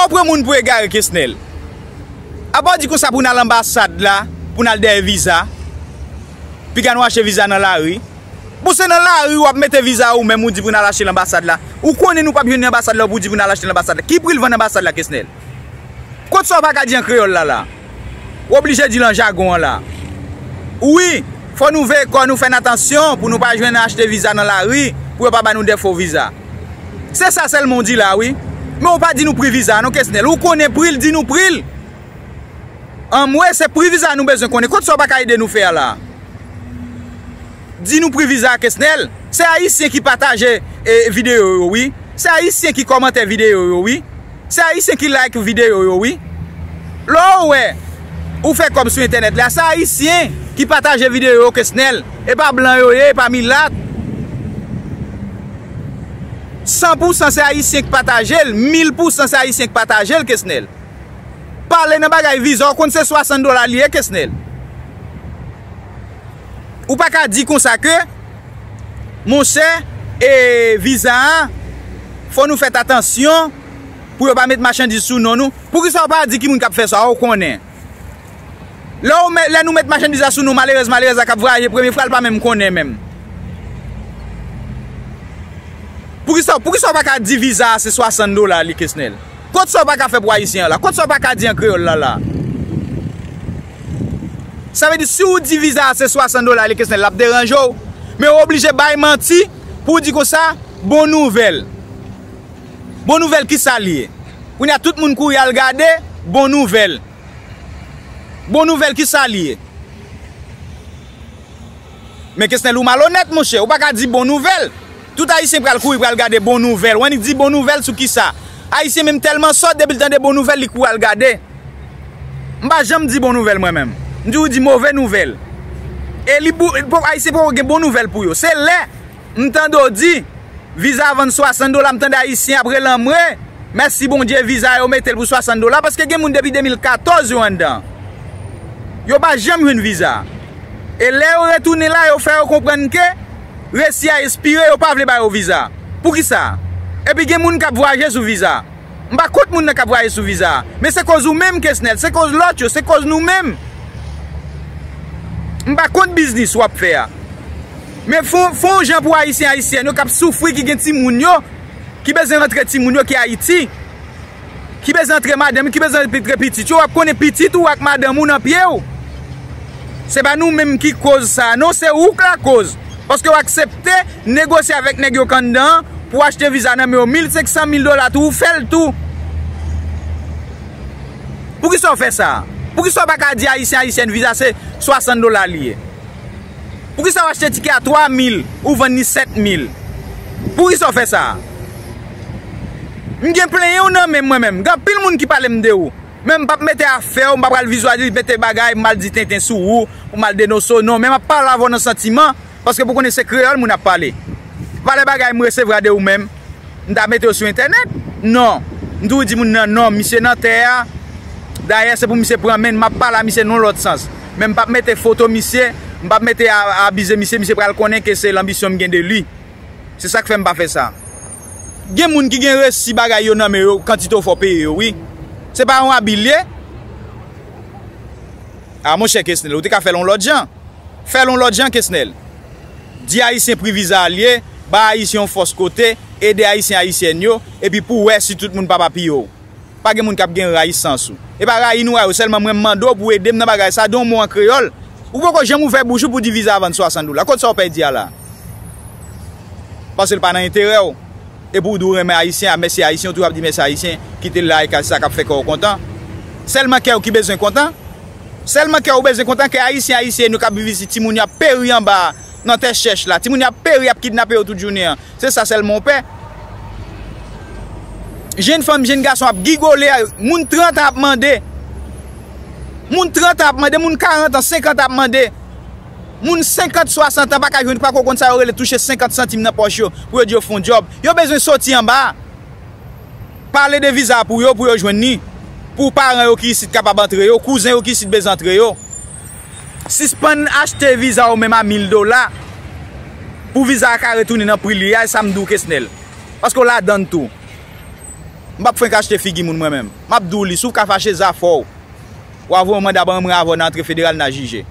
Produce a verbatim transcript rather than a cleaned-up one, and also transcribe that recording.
Ou pran moun pou egare, Kesnel. Apa w di konsa pou n al anbasad la, pou n al dèyè viza? Piga nou achte viza nan lari. Bon, se nan lari w ap mete viza ou menm, ou di pou n al achte l anbasad la. Ou konnen nou p ap jwenn anbasad la, ou pou di pou n al achte l anbasad la. Ki pri l vann anbasad la, Kesnel? Kot sa w pa ka di an kreyòl la la? W oblije di l an jagon an la. Wi, fò nou veye kò nou, fè n atansyon pou nou pa jwenn achte viza nan lari, pou yo pa ba nou de fo viza. Se sa sèlman w di la, wi. Men w pa di nou pri viza a non, Kesnel. Ou konnen pri l, di nou pri l. Anmwe, se pri viza a nou bezwen konnen. Kot sa w pa ka ede nou fè a la? Di nou pri viza a, Kesnel. Se Ayisyen ki pataje, e, videyo yo, wi. Se Ayisyen ki kòmante videyo yo, wi. Se Ayisyen ki like videyo yo, wi. Lè w wè ou fè kòb sou entènèt la, se Ayisyen ki pataje videyo yo, Kesnel. E pa blan yo ye, e pa milat. San pou san se Ayisyen ki pataje l, mil pou san se Ayisyen ki pataje l, Kesnel. Pale nan bagay viza, w konn se swasant dola li ye, Kesnel. Ou pa ka di konsa ke, monchè, e viza a, fò nou fè atansyon pou yo pa met machandiz sou non nou. Poukisa w pa di ki moun k ap fè sa, ou konnen? Lè w met, lè nou met machandiz la sou non, malerèz, malerèz la k ap vwayaje premye fwa, l pa menm konnen menm. Poukisa, poukisa w pa ka di viza a se swasant dola li, Kesnel? Kot sa w pa ka fè pou Ayisyen an la? Kot sa w pa ka di an kreyòl la la? Sa vle di, si w di viza a se swasant dola li, Kesnel, l ap deranje w. Men w oblije bay manti pou w di konsa, bon nouvèl. Bon nouvèl, kisa l ye? Kounye a, tout moun kouri al gade, bon nouvèl. Bon nouvèl, kisa l ye? Men Kesnel, ou malonèt, monchè. Ou pa ka di bon nouvèl. Tout Ayisyen pral kouri, pral gade bon nouvèl. Ou annik di bon nouvèl sou kisa? Ayisyen menm tèlman sòt, depi l tande bon nouvèl, li kouri al gade. M pa janm di bon nouvèl, mwen menm. M toujou di move nouvèl. E li bou-, pou, Ayisyen poko gen bon nouvèl pou yo. Se lè m tande w di, viza a vann swasant dola, m tande Ayisyen ap rele anmwe. Mèsi Bondye, viza yo mete l pou swasant dola, paske gen moun depi de mil katòz yo anndan. Yo pa janm jwenn viza. E lè yo retounen la, yo fè yo konprann ke resi a espire, yo pa vle ba yo viza. Poukisa? Epi gen moun k ap vwayaje sou viza. M pa kont moun nan k ap vwayaje sou viza a. Men se koz ou menm, Kesnel, se koz lòt yo, se koz nou menm. M pa kont biznis w ap fè a. Men fè, fè yon jan pou Ayisyen, Ayisyèn yo k ap soufri, ki gen timoun yo, ki bezwen rantre timoun yo ki Ayiti, ki bezwen rantre madanm yo, ki bezwen rantre pitit yo, w ap konnen pitit ou ak madanm ou nan pye w. Se pa nou menm ki koz sa, non, se ou k lakoz. Paske w aksepte negosye avèk nèg yo k anndan an pou w achte viza nan men yo, mil senk san, mil dola tou, ou fè l tou. Poukisa w fè sa? Poukisa w pa ka di Ayisyen, Ayisyèn, viza se swasant dola li ye? Poukisa w achte tikè a twa mil, ou vann li sèt mil? Poukisa w fè sa? M gen plenyen w nan men m, mwen menm. Gen anpil moun ki pale m de ou. Men m p ap mete afè w, m pa pral vizyalize, mete bagay, m al di tenten sou ou, pou m al denonse w. Non, men m ap pale avè w nan santiman, paske pou konnen se kreyòl moun ap pale. Valè bagay m resevwa de ou menm, m ta mete yo sou entènèt? Non. M toujou di moun nan non, misye nan tè a. Dayè, se pou misye pran men l, m ap pale a misye nan yon lòt sans. Men m p ap mete foto misye, m p ap mete a, abize misye, misye pral konnen ke se lanbisyon m gen de li. Se sa k fè m pa fè sa. Gen moun ki gen resi bagay yo nan men yo, kantite w fè w peye yo, wi. Se pa yon abi l ye. A, monchè Kesnel, ou te ka fè l yon lòt jan. Fè l yon lòt jan, Kesnel. Di Ayisyen pri viza a l ye, bay Ayisyen yon fòs kote, ede Ayisyen, Ayisyèn yo, epi pou w wè si tout moun pa papiye w. Pa gen moun k ap gen rayi sans ou. E pa rayi nou rayi ou, sèlman mwen m mande w pou w ede m nan bagay sa, di yon mo an kreyòl. Ou poko janm ouvè bouch ou pou di viza a vann swasant dola. Kot sa w pèdi a la? Paske l pa nan enterè w. E pou w di w renmen Ayisyen, a mèsi Ayisyen, ou toujou ap di mèsi Ayisyen, kite l la e ka se sa k ap fè kè w kontan. Sèlman kè w ki bezwen kontan. Sèlman kè w bezwen kontan, kè Ayisyen, Ayisyèn yo k ap viv isit, timoun yo ap peri anba a, nan tè chèch la. Timoun yo ap peri, y ap kidnape yo tout jounen an. Se sa sèlman w pè. Jenn fanm, jenn gason ap gigole, moun trant an ap mande. Moun trant an ap mande, moun karant an, senkant an ap mande. Moun senkant, swasant an pa ka jwenn, pako konn sa yo rele touche senkant santim nan pòch yo, pou yo di yo fè yon djòb. Yo bezwen soti anba a. Pale de viza pou yo, pou yo jwenn li. Pou paran yo ki isit kapab antre yo, kouzen yo ki isit bezwen antre yo. Sispann achte viza ou menm a mil dola. Pou viza a ka retounen nan pri li a, e sa m di w, Kesnel. Paske w ladann tou. M p ap frenk achte figi moun mwen menm. M ap di w li, si w ka fache zafè w. W a voye yon manda ban mwen avè w nan antre federal nan jije.